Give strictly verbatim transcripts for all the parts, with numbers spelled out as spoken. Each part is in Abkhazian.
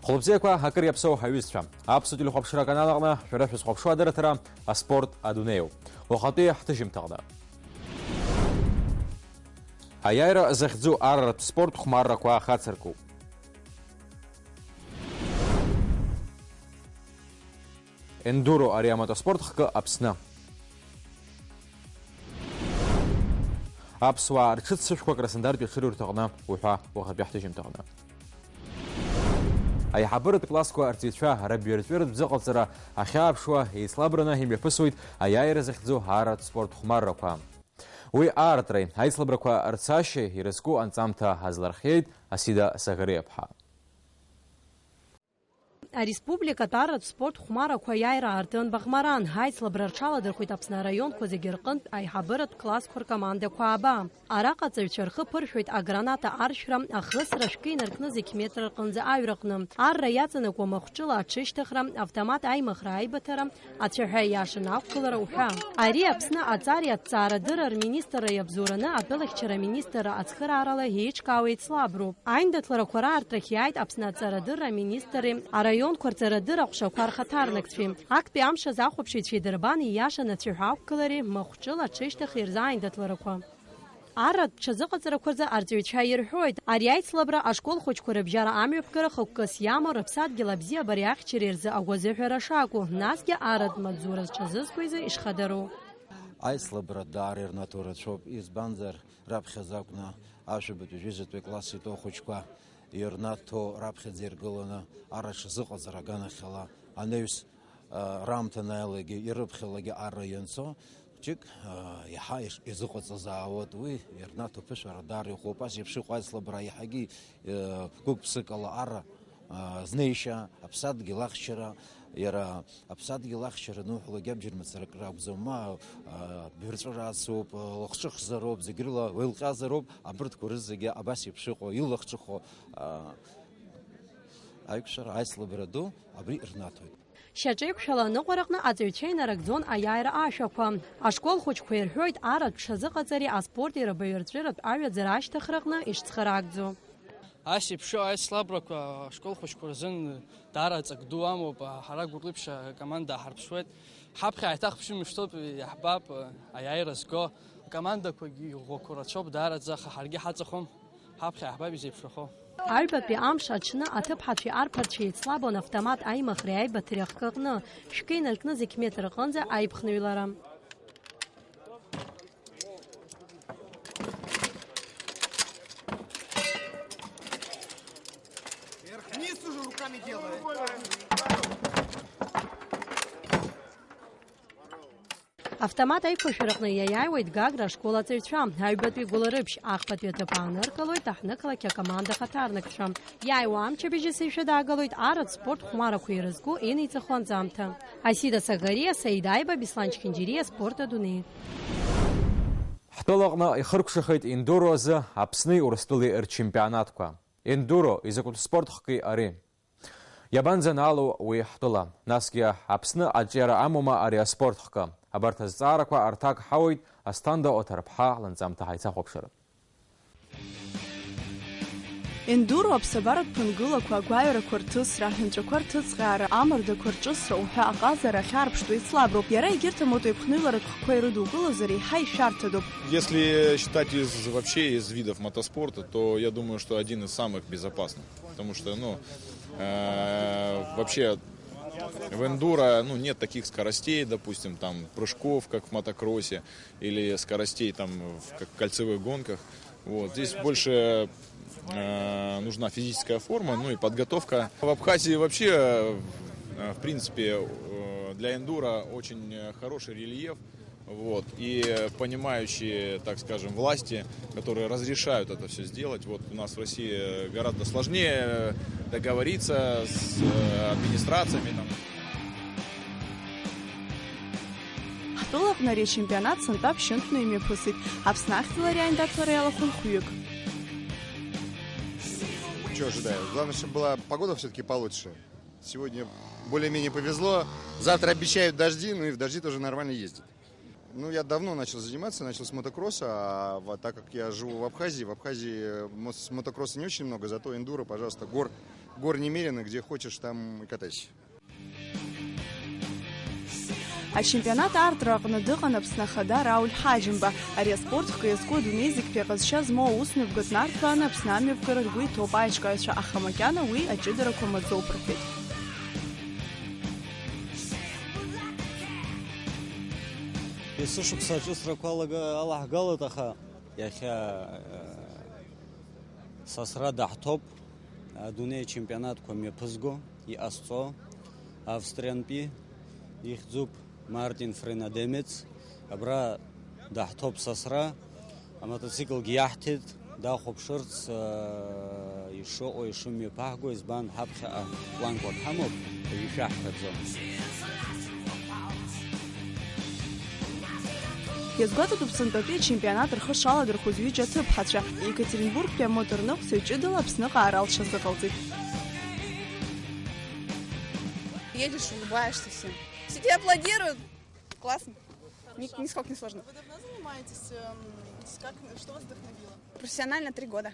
Хәылбзиақәа, акыр иаԥсоу ҳаҩызцәа. Аԥсуа телехәаԥшра аканал аҟны шәара шәызхәаԥшуа адырраҭара «Аспорт адунеиу». Уахатәи ҳҭыжьымҭаҟны. Аиааира захьӡу арратә спорт хәмаррақәа ахацыркуп. Ендуро, ари амотоспорт хкы Аԥсны. Аԥсуаа рҽыццышәқәа Краснодартәи аҽырҩрҭаҟны уҳәа уахатәи ҳҭыжьымҭаҟны. Аиҳабыратә классқәа рҵаҩцәа рабиа рҵаҩратә бзыҟалҵара ахьааԥшуа еицлабраны имҩаԥысуеит аиааира захьӡу арратә спорт хәмаррақәа. Уи аартреи аицлабрақәа рцашьеи ирызку анҵамҭа азлархиеит Асида Саӷариаԥҳа. Ареспубликатә арратә спорт хәмарақәа аиааира аартын Баӷмаран. Аицлабра рҽаладырхәит Аԥсны араионқәа зегьы рҟынтә аиҳабыратә классқәа ркомандақәа ааба. Араҟа аҵаҩцәа рхы ԥыршәоит аграната аршәра, ахысра, шәкы инаркны зқь метр рҟынӡа аҩраҟны, арра иаҵанакуа махәҿыла аҽышьҭыхра, автомат аимыхра, аибыҭара, ацәаҳәа иашан ақәгылара уҳәа. Ари Аԥсны аҵареи аҭҵаарадырра рминистрра иабзоураны атәылахьчара аминистрра ацхыраарала еиҿкаау еицлаброуп. Аиндаҭларақәа раартрахь иааит Аԥсны аҵарадырра аминистрреи араионқәа рҵарадырра аҟәшақәа рхаҭарнакцәеи. Актәи амш азы ахәаԥшыҩцәеи дырбан ииашаны ацәаҳәа ақәгылареи махәҿыла аҽышьҭыхреи рзы аиндаҭларақәа. Арратә ҽазыҟаҵарақәа рзы арҵаҩцәа ирҳәоит, ари аицлабра ашкол хәыҷқәа рыбжьара амҩаԥгара хықәкыс иамоу рыԥсадгьыл абзиабареи ахьчареи рзы агәазыҳәара шакәу, насгьы арратә маҵзура зҽазызкуа изы ишхадароу. Аицлабра даара ирнаҭо рацәоуп, избанзар, раԥхьаӡа акәны ашәабатәи жәаҩатәи класс итәоу ахәыҷқәа ирнаҭо раԥхьаӡа иргыланы арра ҽазыҟаҵара аганахьала анаҩс, а, раамҭа анааилак ирыԥхьалак арра ианцо, хәыҷык, а, иаҳа иш-, изыҟаҵазаауеит, уи ирнаҭо ԥышәара даара иӷәӷәоуп. Ас еиԥш иҟоу аицлабра иаҳагьы, а, гәык-ԥсыкала арра, а, знеишьа, аԥсадгьыл ахьчара, иара аԥсадгьыл ахьчара ануҳәалак абџьар мацара акыр акәӡам, ма, а, бырҵәыра ацуп, а, лахҿыхзароуп, зегь рыла уеилҟьазароуп, абырҭқәа рызегьы абас еиԥш иҟоу, илахҿыху, а, аиқәшәара, аицлабра ду абри рнаҭоит. Шьаҿеиқәшәала аныҟәараҟны аҵаҩцәа инарыгӡон аиааира ашәақәа. Ашкол хәыҷқәа ирҳәоит, арратә ҽазыҟаҵареи аспорти рыбаҩрҵәыратә аҩаӡара ашьҭыхраҟны ишцхыраагӡо. Ас еиԥш аицлабрақәа ашкол хәыҷқәа рзын даара ҵак ду амоуп, ҳара Гәыртлыԥшь акоманда ҳарԥшуеит. Ҳаԥхьа ҳаиҭахԥшымышҭоуп, иаҳбап аиааира зго. Акомандақәагьы иӷәӷәақәа рацәоуп даараӡа, аха ҳаргьы ҳаҵахом. Ҳаԥхьа иаҳбап изеиԥшрахо. Аҩбатәи амш аҽны аҭыԥҳацәеи арԥарцәеи еицлабон автомат аимыхреи аибыҭареи ахкы аҟны, шәкы инаркны зқь метр рҟынӡа аиԥхныҩлара. Вверх-вниз уже руками делаем. Автомат аиқәыршәараҟны иаиааиуеит Гагра ашкол аҵаҩцәа, аҩбатәи Гәыларыԥшь, ахԥатәи аҭыԥ ааныркылоит аҳҭнықалақь акоманда хаҭарнакцәа. Иааиуа амчыбжь есышәа даагалоит арратә спорт хәмарақәа ирызку иниҵахо анҵамҭа. Асида Сагариа, Саид Аиба, Беслан Чхинџьириа, Спорт адунеи. Ҳтәылаҟны ихыркәшахеит индуро азы Аԥсни Урыстәылеи рчемпионатқәа. Индуро, изакәтә спорт хки ари? Иабанӡанаало уи ҳтәыла? Насгьы Аԥсны аҿиара амоума ари аспорт хкы? Абарҭ азҵаарақәа рҭак ҳауеит Асҭанда Оҭарԥҳа лынҵамҭа ҳаицахәаԥшыр. Ендуро, аԥсабаратә ԥынгылақәа, агәаҩарақәа рҭысра, аҳәынҵәақәа рҭыҵҟьаара, амардақәа рҿысра уҳәа аҟазара ахьаарԥштәу еицлаброуп. Иара егьырҭ амотоеиԥхныҩларатә хкқәа ирыдукылозар, еиҳа ишәарҭадоуп. Если считать из, вообще из видов мотоспорта, то я думаю, что один из самых безопасных. Потому что, ну, э, вообще в эндуро, ну, нет таких скоростей, допустим, там, прыжков, как в мотокроссе, или скоростей, там, в, как в кольцевых гонках. Вот. Здесь больше, э, нужна физическая форма, ну и подготовка. В Абхазии вообще, э, в принципе, э, для эндуро очень, э, хороший рельеф. Вот. И понимающие, так скажем, власти, которые разрешают это всё сделать. Вот у нас в России гораздо сложнее договориться с, э, администрациями, там. Ҳтәылаҟны ари ачемпионат сынтәа ԥшьынтәны имҩаԥысит. Аԥсны ахьӡала ари аиндаҭлара иалахәын хҩык. Чё ожидаю? Главное, чтобы была погода всё-таки получше. Сегодня более-менее повезло. Завтра обещают дожди, ну и в дожди тоже нормально ездить. Ну, я давно начал заниматься, начал с мотокросса, а в-, так как я живу в Абхазии, в Абхазии мо-, с мотокросса не очень много, зато эндуро, пожалуйста, гор-, Гор немерено, где хочешь, там и катайся. Ачемпионат аартра аҟны дыҟан Аԥсны Ахада Рауль Ҳаџьымба. Ари аспорт хкы иазку адунеи зегьтәи аҟазшьа змоу аусмҩаԥгатә нарҭбааны Аԥсны амҩаԥгара ргәы иҭоуп аиҿкааҩцәа, аха макьана уи аҷыдарақәа маӡоуп рҳәеит. Есышықәса аҿыцрақәа алага-, алаҳгалоит, аха иахьа, э, сасра даҳҭоуп. Адунеи ачемпионатқәа мҩаԥызго, иҟазҵо, Австриантәи ихьӡуп Мартин Фрейнадемец, абра даҳҭоуп сасра, амотоциклгьы иаҳҭеит, дахәаԥшырц, аа, ишыҟоу, ишымҩаԥаҳго, избан, ҳаԥхьаҟа планқәак ҳамоуп, уажәы ишәаҳҳәаӡом. Иазгәаҭатәуп сынтәатәи ачемпионат рхы шаладырхәыз ҩыџьа аҭыԥҳацәа. Екатеринбургтәи амоторныҟәцаҩ ҷыдала Аԥсныҟа аара лҽазыҟалҵеит. Едешь, улыбаешься всем. Все тебе аплодируют. Классно. Ни-, нисколько не сложно. Вы давно занимаетесь? Эм, с-, как, что вас вдохновило? Профессионально три года.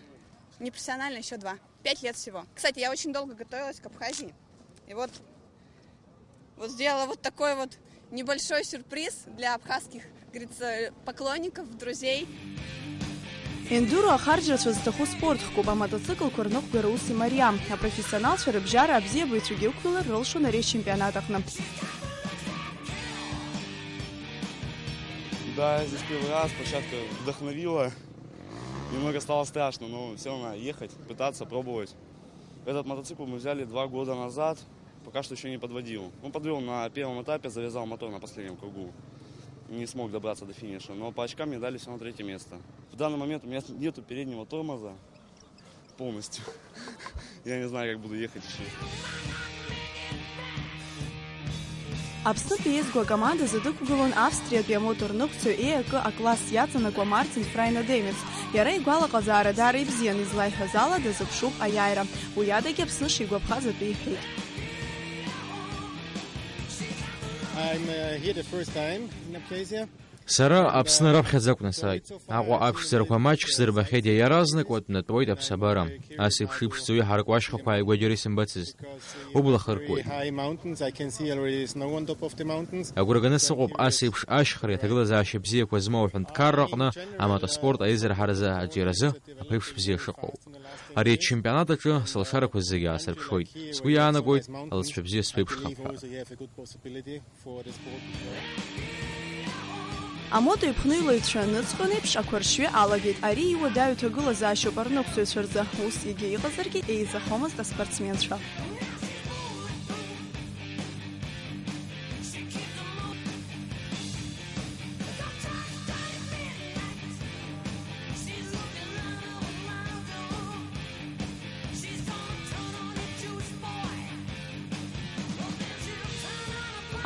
Непрофессионально ещё два. Пять лет всего. Кстати, я очень долго готовилась к Абхазии. И вот, вот сделала вот такой вот небольшой сюрприз для абхазских, говорится, поклонников, друзей. Ендуро ахарџьрацәа зҭаху спорт хкуп, амотоциклқәа рныҟәгара ус имариам. Апрофессионалцәа рыбжьара абзиабаҩцәагьы ықәгылар рылшон ари ачемпионат аҟны. Да, я здесь первый раз, площадка вдохновила. Немного стало страшно, но всё равно ехать, пытаться, пробовать. Этот мотоцикл мы взяли два года назад, пока что ещё не подводил. Ну, подвёл на первом этапе, завязал мотор на последнем кругу. Не смог добраться до финиша, но по очкам мне дали всё равно третье место. В данный момент у меня нету переднего тормоза полностью. Я не знаю, как буду ехать ещё. Аԥснытәи еизго акомандазы дықәгылон Австриатәи амоторныҟәцаҩ Е акы акласс иаҵанакуа Мартин Фрайна Демец. Иара игәалаҟазаара даара ибзиан, излаиҳәаз ала, дазыԥшуп аиааира. Уи адагьы Аԥсны шигәаԥхаз атәы иҳәеит. I'm, uh, here the first time in Abkhazia. Сара Аԥсны раԥхьаӡа акәны сааит. Аҟәа аԥшӡарақәа маҷк сдырбахьеит, иаразнак уа днатәоит аԥсабара. Ас еиԥш иԥшӡоу иҳараку ашьхақәа ааигәа џьара исымбацызт. Убла хыркуеит. Very high mountains, I can see already snow on top of the mountains. Агәра ганы сыҟоуп ас еиԥш ашьхареи аҭагылазаашьа бзиақәа змоу аҳәынҭқарра аҟны амотоспорт аизырҳаразы аҿиаразы аԥеиԥш бзиа шыҟоу. Ари ачемпионат аҿы сылшарақәа зегьы аасырԥшуеит. Сгәы иаанагоит, алҵшәа бзиа сԥеиԥшхап ҳәа. Амото еиԥхныҩлаҩцәа аныҵҟьон еиԥш, ақәаршҩы алагеит. Ари иуадаҩу ҭагылазаашьоуп арныҟәцаҩцәа рзы. Ус егьа иҟазаргьы, еизахомызт аспортсменцәа.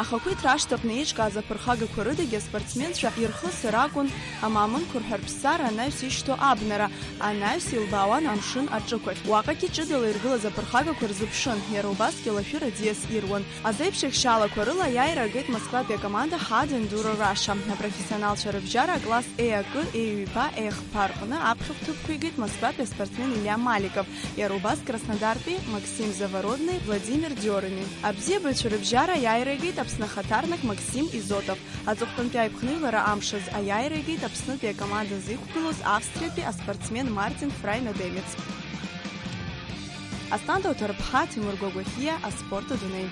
Ахақәиҭра ашҭаҟны еиҿкааз аԥырхагақәа рыдагьы аспортсменцәа ирхысыр акәын амаамынқәа рҳәарԥсара анаҩс ишьҭоу абнара, анаҩс илбаауан амшын аҿықәахь. Уаҟагьы ҷыдала иргылаз аԥырхагақәа рзыԥшын, иара убасгьы алашәыр аӡиас ируан. Азеиԥш еихшьаалақәа рыла аиааира агеит Москватәи акоманда Hard Enduro Russia. Апрофессионалцәа рыбжьара акласс Е акы, Е ҩба, Е хԥа рҟны аԥхьахә ҭыԥқәа игеит Москватәи аспортсмен Илиа Маликов. Иара убас Краснодартәи Максим Завородни, Владимир Диорини. Абзиабаҩцәа рыбжьара аиааира игеит Аԥсны ахаҭарнак Максим Изотов. Аҵыхәтәантәи аиԥхныҩлара амш азы аиааира игеит Аԥснытәи акоманда зиқәгылоз Австриатәи аспортсмен Мартин Фрайна Демец. Асҭанда Уҭарԥҳа, Тимур Гәагәахиа, аспорт адунеи.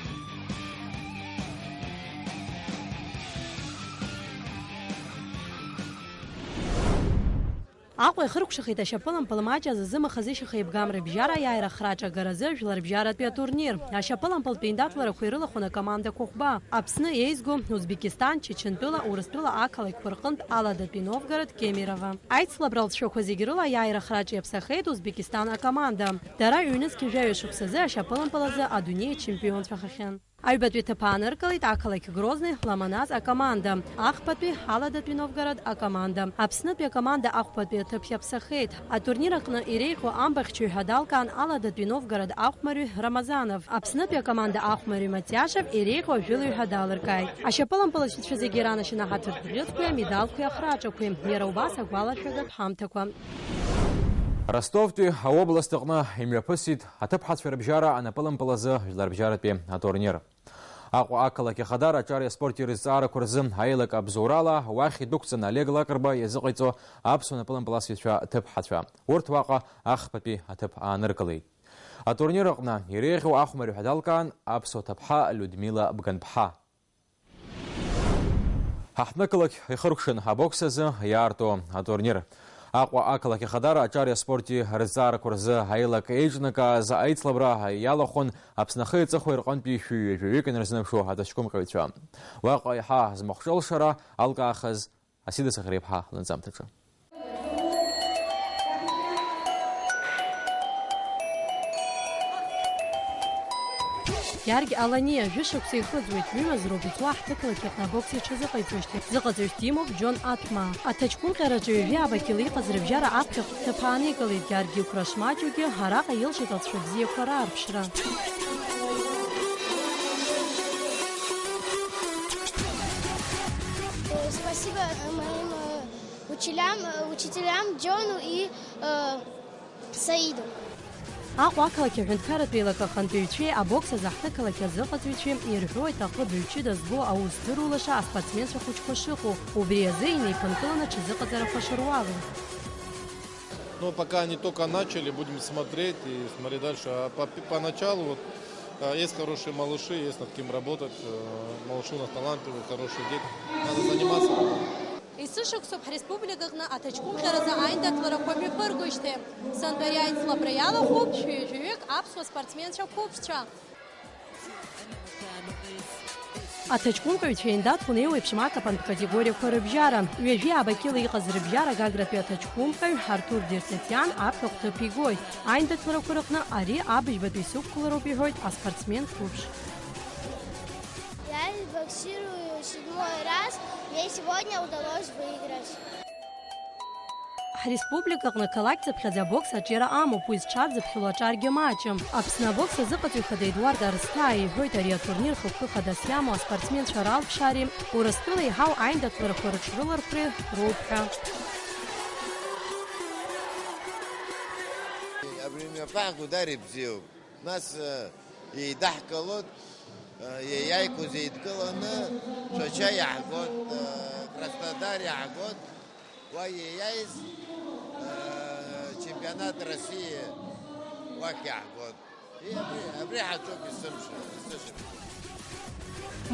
Аҟәа ихыркәшахеит ашьапылампыл маҷ азы зымаха-зышьаха еибгам рыбжьара аиааира ахраҿы агаразы ажәларбжьаратәи атурнир. Ашьапылампылтә еиндаҭларақәа ирылахәын акомандақәа хәба, Аԥсны еизго, Узбекистан, Чечентәыла, Урыстәыла ақалақьқәа рҟынтә Аладатәи Новгород, Кемерово. Аицлабра алҵшәақәа зегьы рыла аиааира ахраҿы иаԥсахеит Узбекистан акоманда. Дара ҩнызқьи жәаҩа шықәсазы ашьапылампыл азы адунеи ачемпионцәахахьан. Аҩбатәи аҭыԥ ааныркылеит ақалақь Грозни Ломонас акоманда, ахԥатәи Аладатәи Новгород акоманда. Аԥснытәи акоманда ахәбатәи аҭыԥ иаԥсахеит. Атурнир аҟны иреиӷьу амбахьчаҩ ҳәа далкаан Аладатәи Новгород ахәмарҩы Рамазанов. Аԥснытәи акоманда ахәмарҩы Матиашев иреиӷьу ажәылаҩ ҳәа далыркааит. Ашьапылампылаҩцәа зегьы иранашьаны аҳаҭыртә бӷьыцқәеи амедалқәеи ахраҿақәеи, иара убас агәалашәагатә ҳамҭақәа. Ростовтәи аобласт аҟны имҩаԥысит аҭыԥҳацәа рыбжьара анапылампыл азы жәларбжьаратәи атурнир. Аҟәа ақалақь Ахадара аҿари аспорти рызҵаарақәа рзы аилак абзоурала уахь идәықәҵаны Олег Лакрба иазыҟаиҵо аԥсуа напылампыласҩцәа ҭыԥҳацәа. Урҭ уаҟа ахԥатәи аҭыԥ ааныркылеит. Атурнир аҟны иреиӷьу ахәмарҩ ҳәа далкаан аԥсуа ҭыԥҳа Людмила Бганԥҳа. Ҳаҳҭнықалақь ихыркәшан абокс азы иаарту атурнир. Аҟәа ақалақь Ахадара аҿари аспорти рызҵаарақәа рзы аилак еиҿнакааз аицлабра иалахәын Аԥсны ахи аҵыхәеи рҟынтәи шәи ҩажәаҩык инарзынаԥшу аҭаҷкәымҟьаҩцәа. Уаҟа еиҳа змахәҿы алшара алкаахаз Асида Саӷреиԥҳа лынҵамҭаҿы. Гьаргь Аланиа, жәышықәса ихыҵуеит, ҩымз роуп иҵуа ҳҭыԥлакьаҟны абокс иҽазыҟаиҵоижьҭеи. Зыҟаҵаҩ димоуп Џьон Аҭмаа. Аҭаҷкәымҟьараҿы ҩажәи аабақьала иҟаз рыбжьара аԥхьахә ҭыԥ ааникылеит, Гьаргь иқәра шмаҷугьы, араҟа илшеит алҵшәа бзиақәа раарԥшра. Спасибо моим, э, учителям, э, учителям Джону и, э, Саиду. Аҟәа ақалақь аҳәынҭқарратә еилак ахантәаҩцәеи абокс азы ҳҭыԥлакь азыҟаҵаҩцәеи ирҳәоит аҟыбаҩ ҷыда збо аус дырулаша аспортсменцәа хәыҷқәа шыҟоу, убри азы инеиԥынкыланы ҽазыҟаҵарақәа шыруалу. Ну, пока они только начали, будем смотреть и смотреть дальше. А по, поначалу вот, э, есть хорошие малыши, есть над кем работать. Э, малыши у нас талантливые, хорошие дети. Надо заниматься. Есышықәсоуп ҳреспубликаҟны аҭаҷкәымҟьаразы аиндаҭларақәа мҩаԥыргоижьҭеи. Сынтәа аицлабра иалахәуп шәи жәаҩык аԥсуа спортсменцәа қәыԥшцәа. Аҭаҷкәымҟаҩцәа еиндаҭлон еиуеиԥшым акапантә категориақәа рыбжьара. Ҩажәи ааба кьыла иҟаз рыбжьара Гагратәи аҭаҷкәымҟаҩ Артур Дертетиан аԥхьахә ҭыԥ игоит. Аиндаҭларақәа рыҟны ари абыжьбатәи сықәгылароуп иҳәоит аспортсмен қәыԥш. Я боксирую седьмой раз, мне сегодня удалось выиграть. Ҳреспубликаҟны қалақьцыԥхьаӡа абокс аҿиара амоуп, уи зҽадзыԥхьало аҿаргьы маҷым. Аԥсны абокс азыҟаҵаҩ хада Едуард Арсҭаа иҳәоит, ари атурнир хықәкы хадас иамоу аспортсменцәа ралԥшаареи Урыстәыла еиҳау аиндаҭларақәа рыҽрылархәреи роуп ҳәа. Абри мҩаԥаҳго дара ибзиоуп. Нас, э, еидаҳкылоит, э, иеиааигоз еидкыланы, Шәача иаҳгоит, э, Краснодар иаҳгоит, уа иеиааиз, э, чемпионат России уахь иаҳгоит. И абри, абри ҳаҿуп есымша, есышықәса.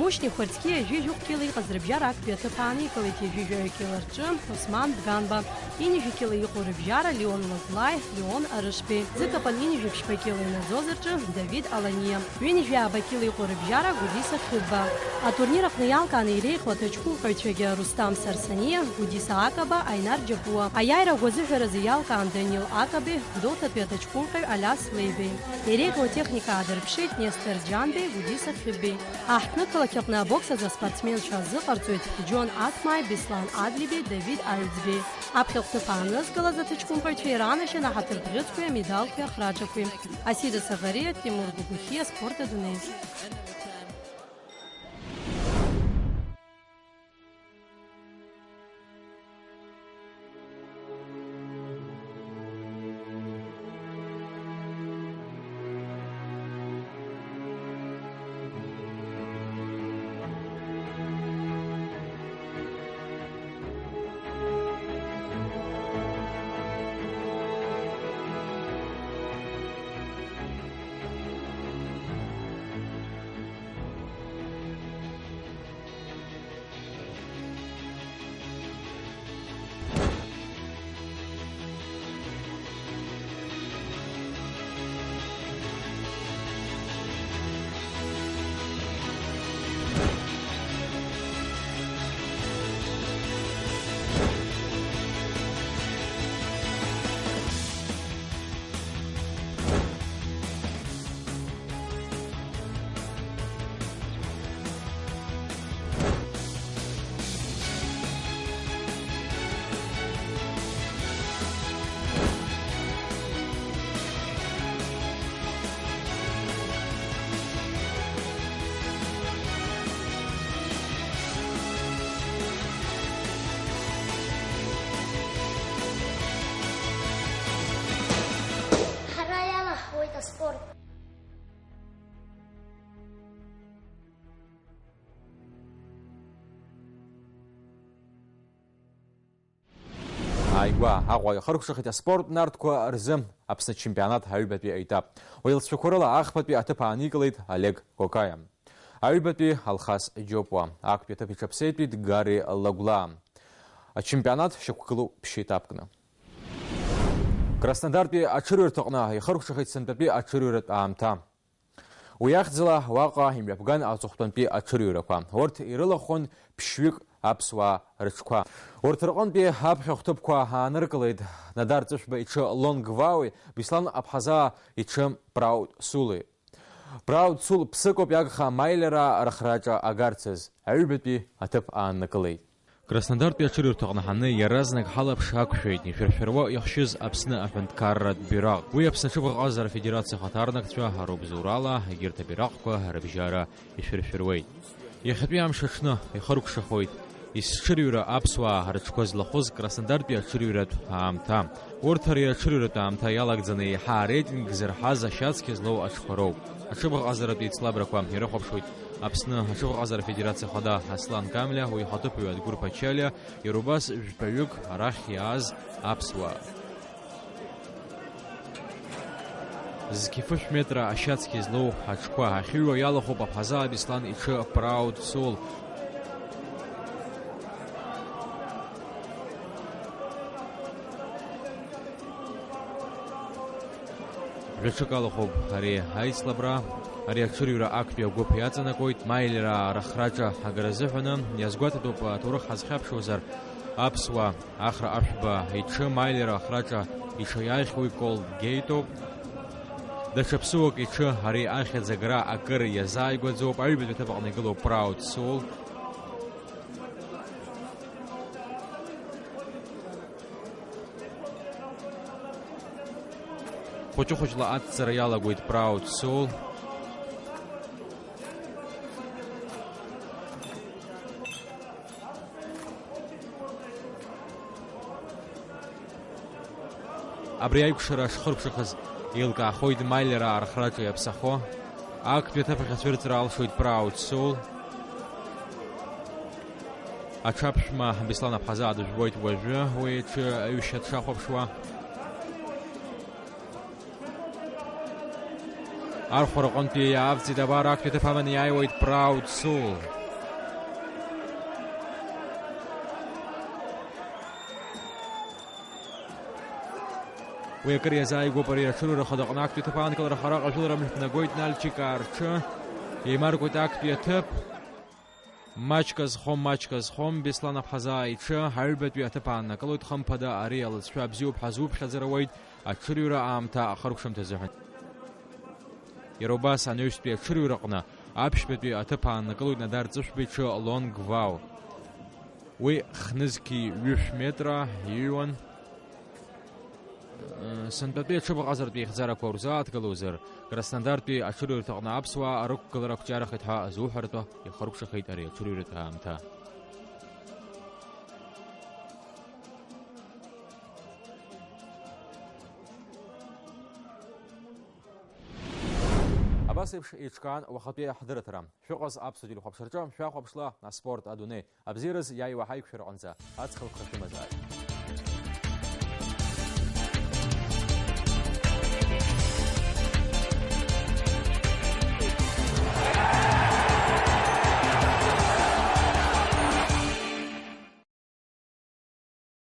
Мушьни Хәарцкиа ҩажәи жәохә кьыла иҟаз рыбжьара актәи аҭыԥ ааникылеит, ҩажәи жәаҩа кьыла рҿы Осман Бганба, ҩынҩажәи кьыла иҟоу рыбжьара Леон Лагәлаи, Леон Арышбеи, зыкапан ҩынҩажәи ԥшьба кьыла инаӡоз рҿы Давид Аланиа, ҩынҩажәи ааба кьыла иҟоу рыбжьара Гәдиса Хьыбба. Атурнир аҟны иалкааны иреиӷьу аҭаҷкәымҟаҩцәагьы Рустам Сарсаниа, Гәдиса Акаба, Аинар Џьапуа. Аиааира агәазыҳәаразы иалкаан Данил Акаби, Гәдоуҭатәи аҭаҷкәымҟаҩ Алиас Леибеи. Иреиӷьу атехника аадырԥшит Нестор Џьанбеи, Гәдиса Хьыббеи. Аҳҭнықалақь аҟны абокс азы аспортсменцәа азыҟарҵоит Џьон Аҭмааи, Беслан Адлибеи, Давид Аҩӡбеи. Аԥхьахә ҭыԥ аанызкылаз аҭаҷкәымҟаҩцәа иранашьан аҳаҭыр бӷьыцқәеи амедалқәеи ахраҿақәеи. Асида Саӷариа, Тимур Гәыгәхиа, Спорт адунеи. Ааигәа Аҟәа ихыркәшахеит аспорт нартқәа рзы Аԥсны ачемпионат аҩбатәи аетап. Уи алҵшәақәа рыла ахԥатәи аҭыԥ ааникылеит Олег Кокаиа. Аҩбатәи Алхас Џьопуа, актәи аҭыԥ иҽаԥсеитәит Гари Лагәлаа. Ачемпионат шьақәгылоуп ԥшьеиҭаԥкны. Краснодартәи аҽырҩырҭаҟны ихыркәшахеит сынтәатәи аҽырҩратә аамҭа. Уи ахьӡала уаҟа имҩаԥган аҵыхәтәантәи аҽырҩрақәа. Урҭ ирылахәын ԥшьҩык аԥсуаа рыҽқәа. Урҭ рҟынтәи аԥхьахә ҭыԥқәа ааныркылеит Надар Ҵышәба иҽы Лонг Вауи, Беслан Аԥҳазаа иҽы Праут Сули. Праут Сул ԥсыкоуп иагха Маилера рыхраҿа агарцаз, аҩбатәи аҭыԥ ааннакылеит. Краснодартәи аҽырҩрҭаҟны ҳаны иаразнак ҳалаԥш ақәшәеит ишәыршәыруа иахшьыз Аԥсны аҳәынҭқарратә бираҟ. Уи Аԥсны аҽыбӷаҟазара афедерациа ахаҭарнакцәа рыбзоурала егьырҭ абираҟқәа рыбжьара ишәыршәыруеит. Иахьатәи амш аҽны ихыркәшахоит есҽырҩра аԥсуаа рыҽқәа злахәыз Краснодартәи аҽырҩратә аамҭа. Урҭ ари аҽырҩратә аамҭа иалагӡаны еиҳа ареитинг зырҳаз ашьацқьа злоу аҽқәа роуп. Аҽыбӷаҟазаратә еицлабрақәа ирыхәаԥшуеит Аԥсны аҽыбӷаҟазара афедерациа ахада Аслан Камлиа, уи ихаҭыԥуаҩ Адгәыр Ԥачалиа, иара убас жәпаҩык арахь иааз аԥсуаа. Зқьы фышә метра ашьацқьа злоу аҽқәа ахьыҩуа иалахәуп Аԥҳазаа Беслан иҽы Proud Soul. Жәаҽык алахәуп ари аицлабра. Ари аҽырҩра актәи агәыԥ иаҵанакуеит Маилераа рыхраҿа агара азыҳәаны. Иазгәаҭатәуп, аҭоурых ҳазхьаԥшуазар, аԥсуаа Ахра Ашәба иҽы Маилера ахраҿа иҽаиааихьоу Колгеитоуп. Даҽа ԥсыуак иҽы ари ахьӡ агара акыр иазааигәаӡоуп. Аҩбатәи аҭыԥ аҟны игылоуп Proud Soul. Хәыҷы-хәыҷла ацҵара иалагоит Proud Soul. Абри аикәшара шхыркәшахаз еилкаахоит Маилераа рхраҿы иаԥсахо. Актәи аҭыԥ ахь ацәырҵра алшоит Proud Soul. Аҽаԥшәма Беслан Аԥҳазаа дыжәбоит уажәы, уи иҽы аҩышьа дшахәаԥшуа. Архәара аҟынтәи иаавҵит, абар актәи аҭыԥ аманы иааиуеит Proud Soul. Уи акыр иазааигәоуп ари аҽырҩра ахада аҟны актәи аҭыԥ аанкылара хара ҟажәылара мҩаԥнагоит Нальчик Арҽы. Еимаркуеит актәи аҭыԥ. Маҷк азхом, маҷк азхом, Беслан Аԥҳазаа иҽы аҩбатәи аҭыԥ ааннакылоит, хымԥада, ари алыҵшәа бзиоуп ҳәа зуԥхьаӡара уеит аҽырҩра аамҭа ахыркәшамҭа азыҳәан. Иара убас анаҩстәи аҽырҩраҟны аԥшьбатәи аҭыԥ ааннакылоит Надар Ҵышәба иҽы Лонг Вау. Уи хнызқьи ҩышә метра иҩуан. Сынтәатәи аҽыбӷаҟазаратә еихьӡарақәа урзааҭгылозар, Краснодартәи аҽырҩрҭаҟны аԥсуаа арықәгылара ақәҿиарахеит ҳәа азуҳәартә ихыркәшахеит ари аҽырҩратә аамҭа. Абас еиԥш еиҿкаан уахатәи ҳдырраҭара. Шәыҟаз аԥсуа телехәаԥшраҿы, шәахәаԥшла аспорт адунеи. Абзиараз иааиуа ҳаиқәшәараҟынӡа аҵх алԥха шәымазааит.